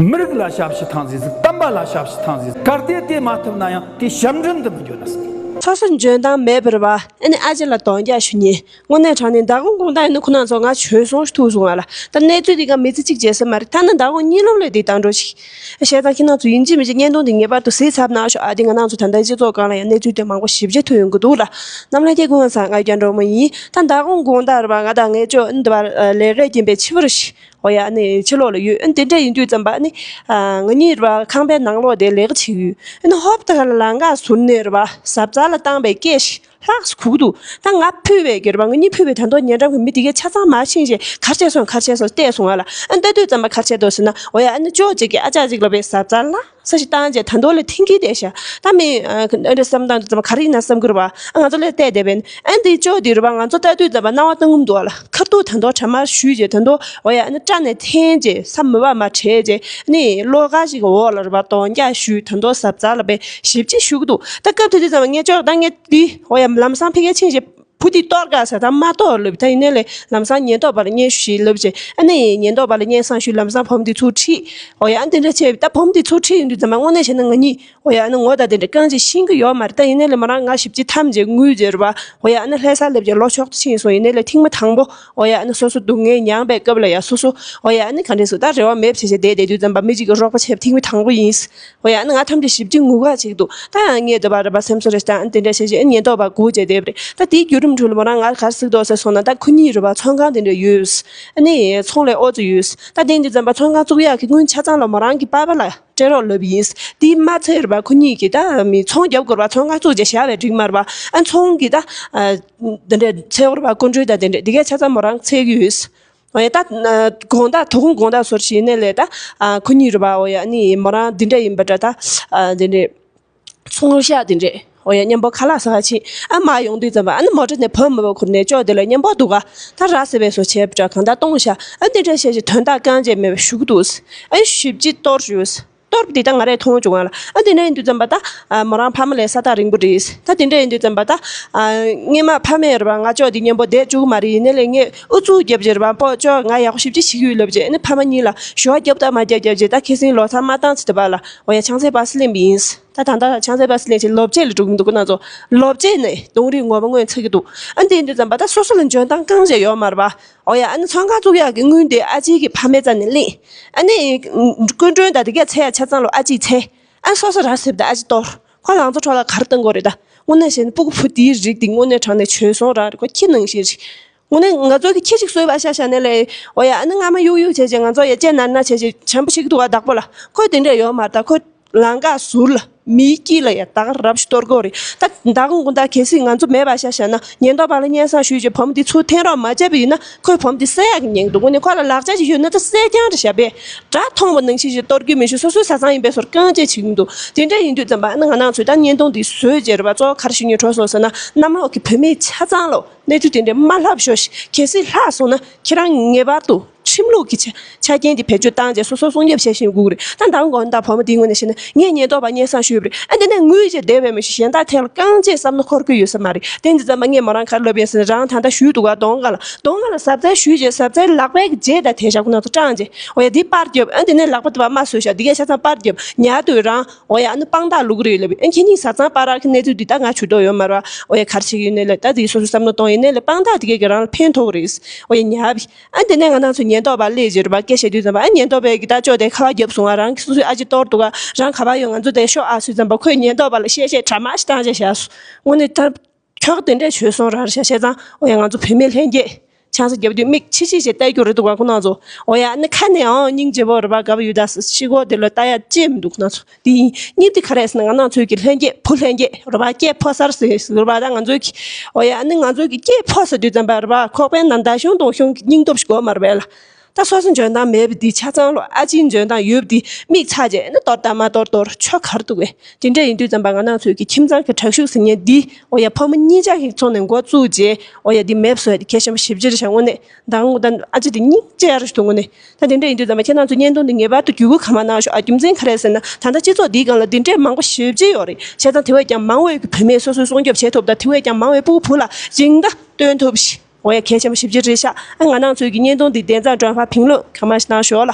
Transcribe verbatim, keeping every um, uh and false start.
མི་རིགས་ལ་ཞབས་ཕྱི་ཐང་ཟིག་ཟིག་བསྟན་པ་ལ་ཞབས་ཕྱི་ཐང་ཟིག་ཟིག་གལ་ཏེ་དེ་མ་ཐུབ་ན་ཡང་དེ་ཞབས་འདྲེན་དུ་མི་འགྱུར་ན་ཟིག་སོ་སོ་འཇོན་ཐང་མེད་པར་བ་ཨ་ནི་ཨ་ཅེ་ལ་དོན་རྒྱག་ཞུ་ཉེ། དངོས་གནས་དྲང་གནས་མདང་དགོང་དགོང་དག་ཡིན་ན་ཁོ་ན་ཚོ་ང་བྱོལ་སོང་ཐུག་སོང་ང་ལ། ད་གནས་ཚུལ་དེ་ག་མི་ཚེ་གཅིག་བྱེད་ས་མ་རེད། ཐ་ན་མདང་དགོང་གཉིད་ལམ་ལས་དེ་བཏང་འགྲོ་ཞིག་བཤད་སྟངས་ཁྱེད་རང་ཚོ་ཡིན་གཅིག་མིན་གཅིག་བརྙན་ཐུང་འདི་ངེས་པར་དུ་གཟིགས་ཚར་གནང་ཤོག་ཨ་དེ་ང་རང་ཚོ་ད་ལྟའི་སྤྱི་ཚོགས་སྒང་ལ་ཡང་གནས་ཚུལ་དེ་མང་པོ་ཞིབ་ཕྲ་ཐོན་ཡོང་གི་འདུག་ལ། གནམ་ལྷ་རྒྱལ་ཀུན་དགའ་ཚང་ང་རྒྱ་འགྲོ་མོ་ཡིན། ད་མདང་དགོང་དགོང་དག་རེད་པ། ང་དང་ངའི་ཅོ་ཨ་ནི་འདི་བར་ལས་ཀའི་རྐྱེན་པས་ཕྱི་པར་ཞིག་འོ་ཡ་ཨ་ནི་ཕྱི་ལོགས་ལ་ཡོད། ཨ་ནི་དེ་འདྲ་ཡིན་དུས་ཙམ་པ་ཨ་ནི་ང་གཉིས་རེད་པ་ཁང་པའི་ནང་ལོགས་དེ་ལས་ཀ་བྱེད་ཀྱི་ཡོད། ཨ་ནི་ཧོབ་ཏེ་ག་ལ་ལམ་ཁ་ཟུར་ནས་རེད་པ་གཟབ་གཟབ་ལ་བཏང་པའི་སྐད་ཞིག་ལྷགས་སུ་གུག་འདུག་ད་ང་ཕུད་པའི་གི་རེད་པ། ང་གཉིས་ཕུད་པའི་ད་མདོ་ཉེ་འགྲམ་གི་མི་དེ་གས་ཆ་ཚང་མར་ཕྱིན་བྱས་གར་བྱས་སོང་གར་བྱས་སོང་བལྟས་སོང་ང་ལ། ཨ་ལྟ་དུས་ཙམ་པ་གར་བྱས་འདུག་ཟེར་ན་འོ་ཡ་ཨ་ནི་ཅོ་གཅིག་གིས་ཨ་ཅག་གཅིག་ལ་བས་གཟབ་གཟབ་ལ་ས་ཞིག་བཏང་བྱས་ད་མདོ་ལ་ཐིང་གི་བསྡད་ཤག་ད་མི་ཨ་འདྲ་བསམ་སྟངས་དུས་ཙམ་པ་ག་རེ་ཡིན་ན་བསམ་གི་རེད་པ། ཨ་ང་ཚོ་ལ་བལྟས་བསྡད་པས་ཨ་འདི་ཅོ་འདི་རེད་པ། ང་ཚོ་ལྟ་དུས་ཙམ་པ་སྣང་བ་གཏོང་གི་མི་འདུག་ཨ་ལ། ཁ་ཐུག་ད་མདོ་གྲ་མར་གཞུས་བྱས་ད་མདོ་འོ་ཡ་ཨ་ནི་སྐྲ་ནས་འཐེན་བྱས་ས་མི་བ་མ་བྲད་བྱས་ཨ་ནི་གློག་ཀ་ཞིག་གི་འོག་ལ་རེད་པ་གདོང་རྒྱག་གཞུས་ད་མདོ་གཟབ་གཟབ་ལ་བས་ཞིབ་ཅིག་གཞུ་གི་འདུག་ད་སྐབས་དེ་དུས་ཙམ་པ་ངས་ཅོ་ད་ངས་འདི་འོ་ཡ་ལམ་སང་ཕ་གིར་ཕྱིན་བྱས་ཕུ་ཐི་གཏོར་ག་ཟེར་ད་མ་གཏོར་ལབ། ད་ཡིན་ནའི་ལས་ལམ་སང་ཉེན་རྟོག་པ་ལ་སྙན་ཞུ་ཞིག་ལབ་བྱས་ཨ་ནི་ཉེན་རྟོག་པ་ལ་སྙན་སེང་ཞུས། ལམ་སང་བུ་མོ་འདི་ཚུར་ཁྲིད། འོ་ཡ་ཨ་འདི་འདྲ་བྱས་ད་བུ་མོ་འདི་ཚུར་ཁྲིད་ཡོང་དུས་ཙམ་པ་དངོས་གནས་བྱས་ན་ང་གཉིས་འོ་ཡ་ཨ་ནི་ངོ་ད་དེ་འདྲ་རྐང་རྗེས་ཤེས་ཀྱི་ཡོད་མ་རེད། ད་ཡིན་ནའི་ལས་མོ་རང་ང་ཞིབ་ཅིག་འཐམ་བྱས་ངུས་བྱས་རེད་པ། འོ་ཡ་ཨ་ནི་ལྷ་ས་སླེབས་བྱས་ལོ་མཆོག་ཏུ་ཕྱིན་སོང་། ཡིན་ནའི་ལས་ཐེངས་མ་དང་པོ་འོ་ཡ་ཨ་ནི་སོ་སོ་སྡུག་བསྔལ་མྱངས་པའི་སྐབས་ལ་ཡ་སོ་སོ་འོ་ཡ་ཨ་ནི་ག་འདྲས་སུ་ད་རེ་བ་མེད་བྱས་བྱས་བསྡད་བསྡད་དུས་ཙམ་པ་མི་གཅིག་གིས་རོགས་པ་བྱས་པ་ཐེངས་མ་དང་པོ་ཡིན། འོ་ཡ་ཨ་ནི་ང་ཐམས་ཅད་ཞིབ་ཅིག་ངུ་ག་ཅིག་འདུག་ད་ཡང་ངས་འདི་བ་རེད་པ་སེམས་གསོ་རེ་བཏང་དེ་འདྲ་བྱས་བྱས་ཉེན་རྟོག་པ་སྒུག་བྱས་བསྡད་པ་རེད། ད་དེའི་བརྒྱུད་རིམ་ཁྲོད་ལ་མོ་རང་ང་ག་རེ་གཟིགས་འདུག་ཟེར་སོང་ན་ད་ཁོ་གཉིས་རེད་པ་ཚོང་ཁང་དེ་འདྲ་ཡོད། ཨ་ནི་ཚོང་ལས་ཨོ་ཙི་ཡོད། ད་དེ་འདི་ཙམ་པ་ཚོང་ཁང་བཙུགས་ཡག་གི་དངུལ་ཆ་ཚང་ལ་མོ་རང་གི་པ་ཕ་ལ་སྤྲད་རོགས་ལབ་ཡིན། དེ་མ་ཚད་རེད་པ་ཁོ་གཉིས་ཀྱིས་ད་མི་ཚོང་རྒྱབ་དགོས་རེད་པ། ཚོང་ཁང་བཙུགས་བྱས་བཞག་པའི་འགྲིག་མ་རེད་པ། ཨ་ཚོང་གི་ད་དེ་འདྲ་ཚལ་བོ་རེད་པ་ཀོན་ཀྲིཊ་ད་དེ་འདྲ་དེ་གས་ཆ་ཚང་མོ་རང་འཚོལ་གི་ཡོད། འོ་ཡ་ད་དགོང་དག་དོ་དགོང་དགོང་དག་ཟུར་ཞིག་ཡིན་ནའི་ལས་ད་ཁོ་གཉིས་རེད་པ། འོ་ཡ་ཨ་ནི་མོ་རང་འདི་འདྲ་ཡིན་པ་འདྲ་ད་འདི་འདྲ། ཚོང་ཤག་དེ་འདྲས་འོ་ཡ་མཉམ་པོ་ཁ་ལག་ཟ་ག་ཕྱིན། ཨ་མ་ཡོང་དུས་ཙམ་པ་ཨ་ནི་མོ་ཊ་ནས་བུ་མོ་བ་ཁུར་ནས་ཅོ་དེ་ལ་མཉམ་པོ་འདུག་ག་ད་ར་ཟེར་བས་སོ་བྱས་པ་འདྲ་གང་ལྟར་གཏོང་ཤག་ཨ་དེ་འདྲས་བྱས་བྱས་དོན་དག་རྐང་རྗེས་མེད་པ་ཞུ་གི་འདུག་ཨ་ཞིབ་ཅིག་གཏོར་ཞུས། གཏོར་བ་དེ་ད་ང་རས་མཐོང་བྱུང་ང་ལ། ཨ་དེ་འདྲ་ཡིན་དུས་ཙམ་པ་ད་ཨ་མོ་རང་ཕ་མ་ལས་ས་ཐག་རིང་པོ་རེད། ད་དེ་འདྲ་ཡིན་དུས་ཙམ་པ་ད་ཨ་སྔས་མ་ཕ་མས་རེད་པ་ང་ཅོ་དེ་མཉམ་པོ་བསྡད་བཅུག་གི་མ་རེད། ཡིན་ནའི་ལས་ངས་ཨུ་ཚུགས་རྒྱབ་བྱས་རེད་པ་པོ་ཅོ་ང་ཡག་པོ་ཞིབ་ཅིག་ཞིག་ཡོད་ལབ་བྱས་ཨ་ནི་ཕ་མ་གཉིས་ལ་ཞུ་བ་རྒྱབ་དང་མ་རྒྱབ་རྒྱབ་བྱས་ད་ཁ་སང་ལོ་ཚར་མ་བཏང་ཚེ་དེ་བ་ལ། འོ་ཡ་ཆང་ས་པ་སི་ལེན་པ་ཡིན། ད་ད་ལྟ་ཆང་ས་པ་སི་ལེན་ཆེད་ལོ་བརྒྱད་ལ་འགྲོ་གི་འདུག་ཁོ་ན་ཚོ་ལོ་བརྒྱད་ནས་རྡུང་རེས་ངོ་མ་མངོན་ཚར་གི་འདུག་ཨ་འདི་ཡིན་དུས་ཙམ་པ་ད་སོ་སོ་ལ་འཇོན་ཐང་རྐང་རྗེས་ཡོད་མ་རེད་པ། འོ་ཡ་ཨ་ནི་ཚོང་ཁང་བཙུགས་ཡག་གི་དངུལ་དེ་ཨ་ཅེ་གི་ཕ་མའི་རྩ་ནས་ལེན། ཨ་ནི་སྐུ་མགྲོན་དང་དེ་གས་འཚོལ་ཡག་ཆ་ཚང་ལོ་ཨ་ཅེས་འཚོལ། ཨ་སོ་སོ་ར་སེབ་དང་ཨ་ཅེ་གཏོར། ཁོ་ལང་ཚོ་འཕྲོ་ལ་ག་རེ་གཏོང་དགོས་རེད་ད། དངོས་གནས་བཤད་ན་སྤུ་གུ་བུ་དེའི་རིགས་དེ་དངོས་གནས་དྲང་གནས་བྱོལ་སོང་རང་རེད། ཁོ་ཁྱི་ནང་བཞིན་རེད། དངོས་གནས་ང་ཚོ་གི་ཁྱི་ཞིག་གསོས་པ་ཤ་ཤ་ནས་ལས། འོ་ཡ་ཨ་ནི་རྔ་མ་གཡུག་གཡུག་བྱས་བྱས་ང་ཚོ་ཡ་ལྕེ་ནར་ནར་བྱས་བྱས་བྱམས་པོ་བྱེད་ཀྱི་འདུག་ག་བདག་པོ་ལ། ཁོས་དེ་འདྲས་ཡོད་མ་རེད་ད། ཁོས་ལམ་ཁ་ཟུར་ལ་མིའི་དཀྱིལ་ལ་ཡ་ད་ག་རབ་ཞིག་གཏོར་དགོས་རེད་ད། ད་གུང་གུང་ད་གལ་སྲིད་ང་ཚོ་མེད་པ་ཤ་ཤ་ན་ཉེན་རྟོག་པ་ལ་སྙན་སེང་ཞུས་བྱས་བུ་མོ་འདི་ཚུར་འཐེན་རོགས་མ་བྱས་པ་ཡིན་ན་ཁོས་བུ་མོ་འདི་བསད་ཡག་གི་ཉེན་འདུག་དངོས་གནས་ཁོ་ལ་ལག་ཆ་ཞིག་ཡོད་ན་ད་བསད་རྐྱང་རེད་ཤག་པས། དགྲ་མཐོང་བ་ནང་བཞིན་ཞིག་གཏོར་རྒྱུ་མི་ཤེས། སོ་སོའི་བཟའ་ཚང་ཡིན་པས་སོར་རྐང་རྗེས་བྱེད་ཀྱི་འདུག་དེ་འདྲ་ཡིན་དུས་ཙམ་པ་ཨ་ནི་ང་རང་ཚོས་ད་བརྙན་ཐུང་འདི་བཟོས་རྗེས་རེད་པ། གཙོ་བོ་ག་རེ་ཞུ་སྙིང་བྲོ་སོང་ཟེར་ན་གནམ་འོག་གི་བུད་མེད་ཆ་ཚང་ལོ། གནས་ཚུལ་དེ་འདྲ་མ་ལྷག་ཤོག་ཤིག་གལ་སྲིད་ལྷག་སོང་ན་ཁྱེད་རང་ངེས་པར་དུ་ཁྲིམས་ལུགས་ཀྱི་ཆ་ཆ་རྐྱེན་དེ་བེད་སྤྱོད་བཏང་རྗེས་སོ་སོ་སྲུང་སྐྱོབ་བྱེད་བཞིན་དགོས་ཀྱི་རེད། ད་མདང་དགོང་དག་བུ་མོ་དེའི་ངོས་ནས་བཤད་ན་ངས་ཉེན་རྟོག་པ་སྙན་སེང་ཞུས་པ་རེད། ཨ་དེ་ནས་ངུས་བྱས་བསྡད་པའི་མི་ཞིག་གཞན་དག་ཐད་ལ་རྐང་རྗེས་བསམ་བློ་འཁོར་གྱི་ཡོད་ས་མ་རེད། དེ་འདི་ཙམ་པ་ངས་མོ་རང་ག་རེ་ལབ་ཡིན་ཟེར་ན་རང་ད་ལྟ་བཞུགས་འདུག་ག་གདོང་ཁ་ལ། གདོང་ཁ་ལ་གཟབ་རྩལ་ཞུས་རྗེས་གཟབ་རྩལ་ལག་པའི་གི་རྗེས་དང་དེ་ཞག་ཁོ་ན་ཚོ་སྐྲངས་རྗེས་འོ་ཡ་འདི་པར་རྒྱབ། ཨ་དེ་ནས་ལག་པ་དེ་བ་མ་བཟོས་ཤག་འདི་གས་ཆ་ཚང་པར་རྒྱབ་ཉལ་དུས་རང་འོ་ཡ་ཨ་ནི་དཔང་རྟགས་བླུག་གི་རེད་ལབ། ཨ་ཁྱེད་གཉིས་བཟའ་ཚང་པར་རག་གི་གནས་ཚུལ་འདི་ད་ང་ཇུས་གཏོགས་ཡོད་མ་རེད་བ། འོ་ཡ་ག་རེ་བྱེད་ཀྱི་ཡོད་ནའི་ལས་ད་དེ་སོ་སོའི་བསམ་བློ་གཏོང་ཡིན་ནའི་ལས་དཔང་རྟགས་དེ་གས་ཀྱི་རང་ལ་ཕན་ཐོགས་རེད། འོ་ཡ་ཉལ་བི། ཨ་དེ་ནས་ང་རང་ཚོ་ཉེན་རྟོག་པ་སླེབས་རྗེས་རེད་པ། སྐད་བཤད་དུས་ཙམ་པ་ཨ་ཉེན་རྟོག་པས་ཀྱི་ད་ཅོ་དེ་ཁ་པར་རྒྱབ་སོང་ང་། རང་གི་སོ་སོའི་ཨ་ཅེ་གཏོར་འདུག་ག་རང་ག་པར་ཡོད་ང་ཚོ་དེ་ཤོག་ཨ་ཟེར་ཙམ་པ་ཁོས་ཉེན་རྟོག་པ་ལ་བཤད་བཤད་གྲ་མ་ཞིག་བཏང་བྱས་བཞག་སོང་། དངོས་གནས་ད་ཁྱོག་དེ་འདྲས་བྱོལ་སོང་ར་རེད་ཤག་བྱས་ཙང་འོ་ཡ་ང་ཚོ་བུད་མེད་ལྷན་རྒྱས་ཆང་ས་རྒྱབ་དུས་མིག་ཕྱི་ཕྱི་བྱས་བལྟ་རྒྱུ་རེད་འདུག་ག་ཁོ་ན་ཚོ། འོ་ཡ་ཨ་ནི་ཁ་ནས་ཨང་སྙིང་རྗེ་པོ་རེད་པ། དགའ་པོ་ཡོད་ད་ཤི་གོ་དེ་ལ་ལྟ་ཡ་ཅི་མི་འདུག་ཁོ་ན་ཚོ། དེ་ཡིན་གཉིས་དེ་ག་རེ་ཟེར་ན་ང་རང་ཚོའི་གི་ལྷན་རྒྱས་བུ་ལྷན་རྒྱས་རེད་པ། སྐྱེས་ཕོ་གསར་ཟེར་རེད་པ། ད་ང་ཚོའི་གི་འོ་ཡ་ཨ་ནི་ང་ཚོའི་གི་སྐྱེས་ཕོ་ཟེར་དུས་ཙམ་པ་རེད་པ། ཁོག་པའི་ནང་མདའ་གཞུང་དུང་གཞུང་གི་སྙིང་སྟོབས་ཤིག་དགོས་མ་རེད་པས་ལ། ད་སོ་སོ་འཇོན་ཐང་མེད་པ་འདི་ཆ་ཚང་ལོ་ཨ་ཅེའི་འཇོན་ཐང་ཡོད་པ་འདི་མིག་ཚ་རྗེས་ཨ་ནི་གཏོར་དང་མ་གཏོར་གཏོར་ཆོ་གར་འདུག་གས། དེ་འདྲ་ཡིན་དུས་ཙམ་པ་ང་རང་ཚོའི་གི་ཁྱིམ་ཚང་གི་དྲག་ཤུགས་ཟེར་མཁན་འདི་འོ་ཡ་ཕོ་མོ་གཉིས་ཆ་གི་ཚོགས་ནས་འགོ་བཙུགས་རྗེས་འོ་ཡ་འདི་མེད་པ་བཟོ་ཡ་འདི་གལ་ཆེན་པོ་ཞེ་པོ་ཅིག་རེད་ཤག་དངོས་གནས་ད་ང་ད་ཨ་ཅེ་འདི་སྙིང་རྗེ་ཡ་རེ་ཞིག་འདུག་དངོས་གནས། ད་དེ་འདྲ་ཡིན་དུས་ཙམ་པ་ཁྱེད་རང་ཚོ་བརྙན་ཐུང་འདི་ངེས་པར་དུ་བརྒྱུད་སྐུར་གང་མང་གནང་ཤོག་ཨ། རྒྱུ་མཚན་ག་རེ་ཟེར་ན་ད་ལྟ་སྤྱི་ཚོགས་འདིའི་སྒང་ལ་འདི་འདྲའི་མང་པོ་ཞེ་པོ་ཅིག་ཡོད་རེད། བྱས་ཙང་དེ་བས་ཀྱང་མང་བའི་གི་བུད་མེད་སོ་སོའི་སྲུང་སྐྱོབ་བྱེད་ཐུབ་དང་དེ་བས་ཀྱང་མང་བའི་སྤུ་གུ་བུ་ལ་སྦྱིན་བདག་སྟོན་ཐུབ་ཤིག་འོ་ཡ་གལ་ཆེན་པོ་ཞེ་པོ་ཅིག་རེད་ཤག་ཨ་ང་རང་ཚོའི་གི་བརྙན་ཐུང་འདི་བདེན་རྩ་འགྲོ་ཕ་ཕིང་ལོ་གང་མང་ཞིག་གནང་ཤོག་ལ།